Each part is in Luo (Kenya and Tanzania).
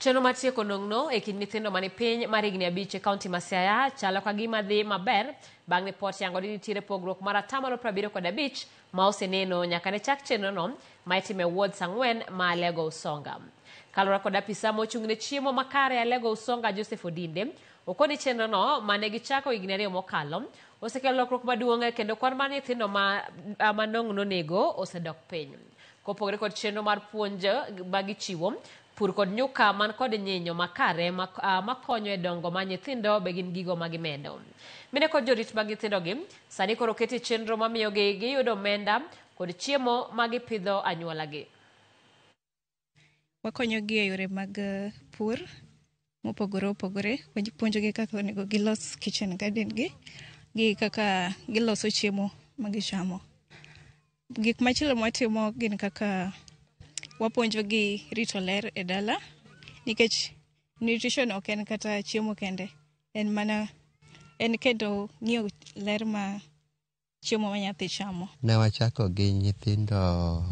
Chenro mar tieko nong'no e kind nyithindo mani piny mar higni 5 e kaunti ma Siaya chalo ka gima dhi maber bang' ripot yango ni nitiere pogruok mar 75% ma oseneno nyaka ne chak chenrono ma itimo e wards 4 ma Alego Usonga. Kaluwore kod apisa mochung' ne chiemo makare Alego Usonga Joseph Odinde, okoni chenrono mane gichako higni 2 mokalo osekelo lokruok maduong' kendo kwan mar nyithindo ma nong'no nego osedok piny. Kopogore kod chenro mar puonj ma gichiwo, pur kod nyuka man kod nyinyo makare makonyo e dongo mar nyithindo be gin gigo ma gimedo. Mine kod jorit mag nyithindogi sani koro oketi chenro mamiyogi giyudo omenda kod chiemo ma gipidho anyuolagi. Wakonyogi e yore mag pur mopogore opogore, puonjogi kaka onego gilos kitchen garden gi kaka giloso chiemo ma gichamo. Gik machielo mwatimo gin kaka wapuonjogi rito ler e dala, nikech nutrition ok en kata chiemo kende, en mana en kendo ng'iyo ler ma chiemo ma nyathi chamo. Ne wachako gi nyithindo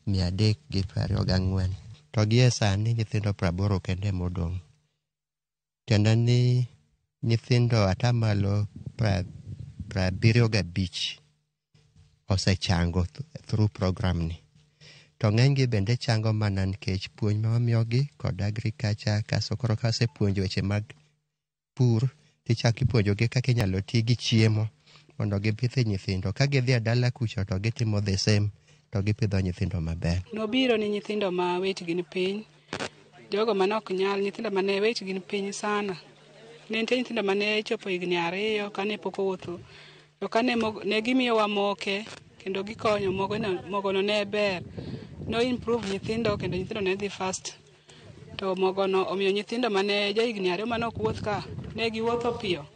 324 to gie sani nyithindo 80 kende modong'. Tiende ni nyithindo 75% osechango through program ni. To ng'enygi bende chango mana nikech puonj ma wamiyogi kod agriculture kaso koro kasepuonjo weche mag pur tichako ipuonjogi kaka inyalo ti gi chiemo mondo gipidh nyithindo. Ka gidhi e dala kucho to gitimo the same to gipidho nyithindo maber. Nobiro ni nyithindo ma weight gi ni piny, jogo mane ok nyal, nyithindo mane weight gi ni piny sana. Ne nitie nyithindo mane chopo higni 2 kane pok owuotho. To kane ne gimiyowa moke kendo gikonyo mogono ne ber. No improve nyithindo kendo nyithindo ne dhi fast. To mogono omiyo nyithindo mane jahigni 2 mane ok wuoth ka ne giwuotho piyo.